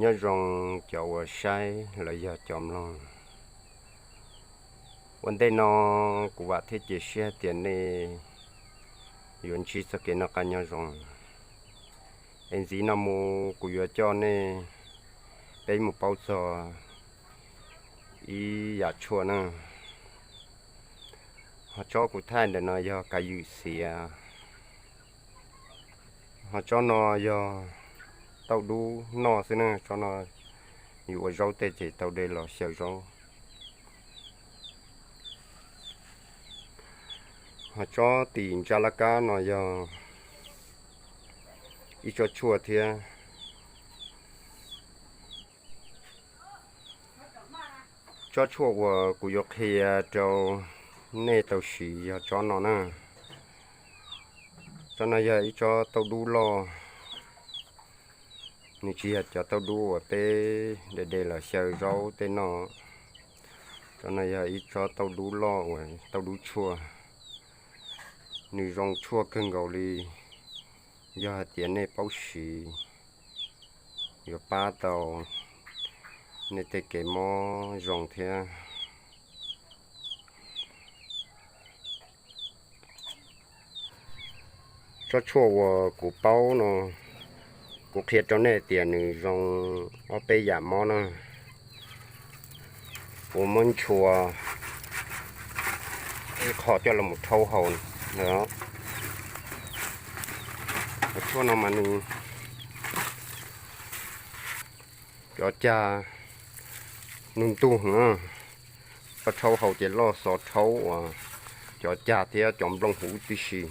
Nyob zoo cov uas saib los yog cov mloog. Ua ntej no kuv vam thiab cia siab tias nej yuav ntsib txoj kev noj qab nyob zoo. Es ntxiv no mus kuv yuav coj nej peb mus paub txog ib yam tshuaj na. Ho tsob kuv thaij ntawm no yog kav ywm xiav. Ho tsob no yog tauj dub noj xwb na, tsob no yus ua zaub tej ces tau de los xyaw zaub. Ho tsob tim ntsa laj kab no yog ib tsob tshuaj thiab. Tsob tshuaj uas kuv yuav qhia rau nej tau siv yog tsob no na. Tsob no yog ib tsob tauj dub loj, nws tsis yog cov tauj dub uas peb de de los xyaw zaub tej noj. Tsob no yog ib tsob tauj dub loj uas tauj dub tshuaj. Nws zoo tshuaj kawg nkaus li, yog hais tias nej paub siv yuav pab tau nej tej kev mob zoo thiab. Tsob tshuaj uas kuv paub no, kuv qhia rau nej tias nws zoo ob peb yam mob na. Kuv muab ntshua ib qho coj los rhaub haus. Tshuaj no mas nws cov cag nws ntug na, koj rhaub haus ces loj xov rhaub uas cov cag thiab cov nplooj huv tib si.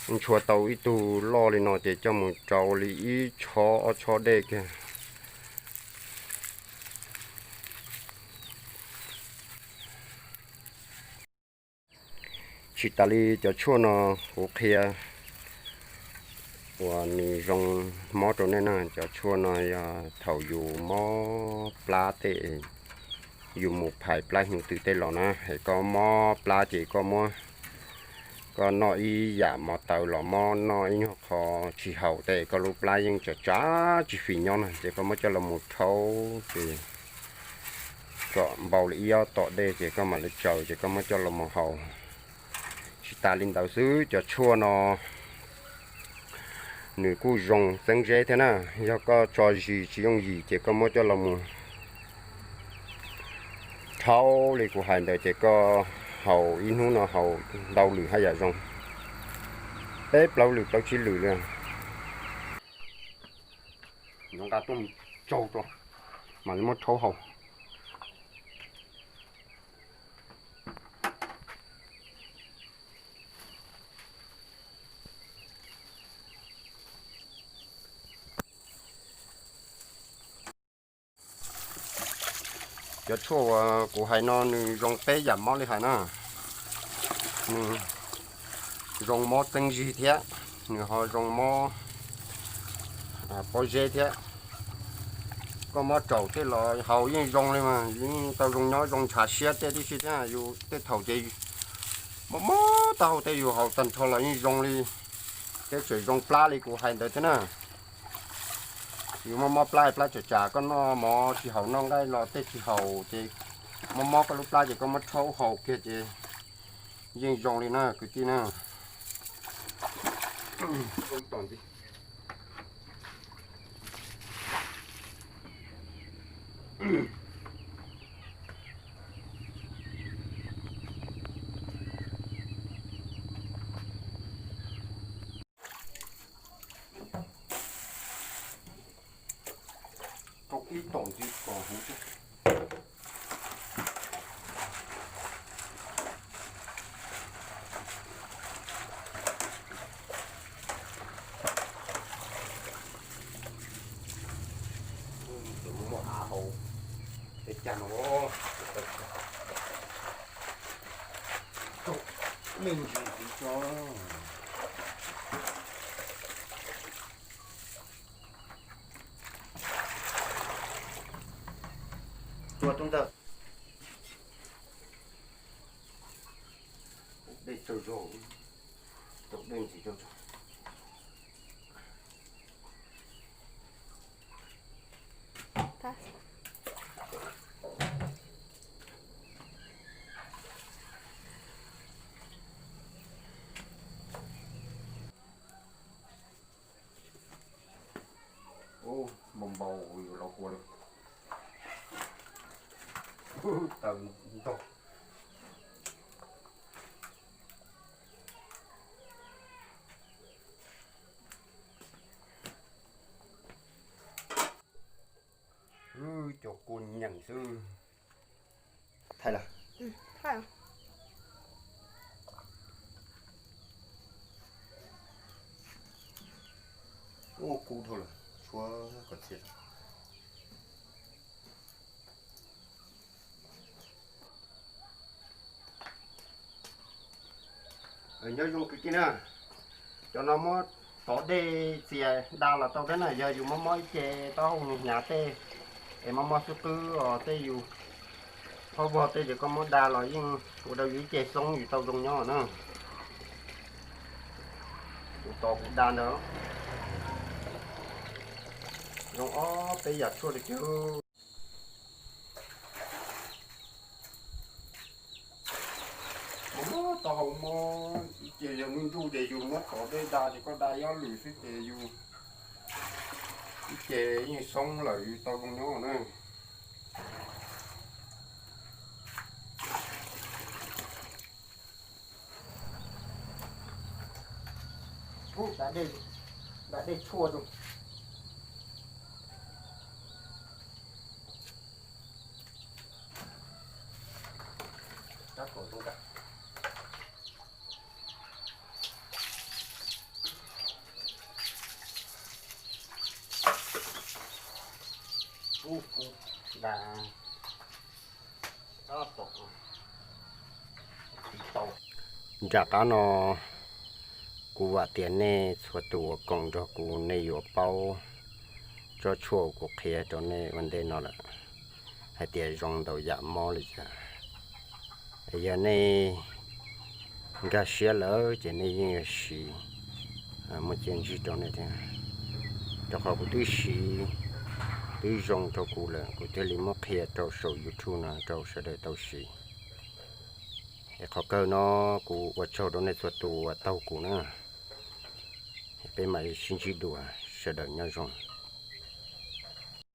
Ntshua tau ib tug loj li no ces coj mus rau li ib tshob ob tshob dej kiag. Tsis tas li cov tshuaj no kuv qhia uas nws zoo mob rau nej na, cov tshuaj no yog thaum yus mob plab tej, yus mus phais plab hnyuv twg tej los na, es koj mob plab ces koj muab, koj noj ib yam mov tawv los mob, noj ib nyuag qho tsis haum tej koj lub plab yeej tsav tsav tsis fim nyob na, ces koj muab coj los mus rhaub ces kom npau li ib ob tom dej ces koj mam li tsaws ces koj muab coj los mus haus. Tsis tas li ntawd xwb, cov tshuaj no nws kuj zoo txeeb zeb thiab na. Yog koj tso zis tsis yooj yim ces koj muab coj los mus rhaub li kuv hais ntawd ces koj haus ib hnub no haus ntau lwm haj yam zoo, peb plaub lwm plaub tsib lwm li. Yuav nqa tuaj mus tsau tso, mam li muab rhaub haus. Cov tshuaj uas kuv hais no nws zoo peb yam mob li hais na. Nws zoo mob txeeb zig thiab, nws ho zoo mob pob zeb thiab. Koj mob raum tej los haus yeej zoo li mas, yeej tau zoo nyob zoo ntshav siab tej tib si thiab. Yus tej thaum ces mob mob taub hau tej yus haus tag nrho los yeej zoo li, tej tseem zoo plab li kuv hais ntawd thiab na. Yus mob mob plab, plab tsam tsam koj noj mov tsis haum noj nqaij los tej tsis haum ces mob mob koj lub plab ces koj muab rhaub haus kiag ces yeej zoo li na kwv tij na. Rau ib tom ntxiv kom huv thiab. Muaj av hauv, tej cag no, me ntsis ntxiv tso. Tua tub ntawm dej tsaug zog, tau dej ntxiv tsaug zog. Npau npau yus los kua lawm. Taw ntog. Wb cov kua nyeem xwb. Thaij lawm. Ua kub dhau lawm, tshuab kom txhia. Nyob zoo kwv tij na, cov no muab tov dej txias da los tau thiab na, yog yus mob mob ib ce taub hau nws hnyav tej es mob mob xub qwb os tej yus phaub vog tej ces koj muab da los yeej ua rau yus ib ce xoob yus tau zoo nyob na. Kuv tos kuv da ntawd zoo ob peb yam tshuaj li kiag. Mob mob taub hau mob ces yog me ntsuj ces yus muab tov dej da ces koj da ib ob lwm xwb ces yus ib ce yeej xoob lawm yus tau zoo nyob na. Ub, da dej tshuaj rau. Tab kom zoo nkauj. Ub, kuv da tab tom tsis tau. Nram qab no kuv vam tias nej txhua tus uas koom nrog kuv nej yuav paub tsob tshuaj kuv qhia rau nej ua ntej no lawm hais tias zoo ntau yam mob li cas. Yog nej nkag siab lawm ces nej yeej yuav siv, muaj txiaj ntsig rau nej thiab. Rau qhov kuv twb siv twb zoo rau kuv lawm kuv thiaj li muab qhia rau saum YouTube no rau sawv daws tau siv. Es qhov kawg no kuv ua tsaug rau nej txhua tus uas taug kuv na. Peb mam sib ntsib dua, sawv daws nyob zoo.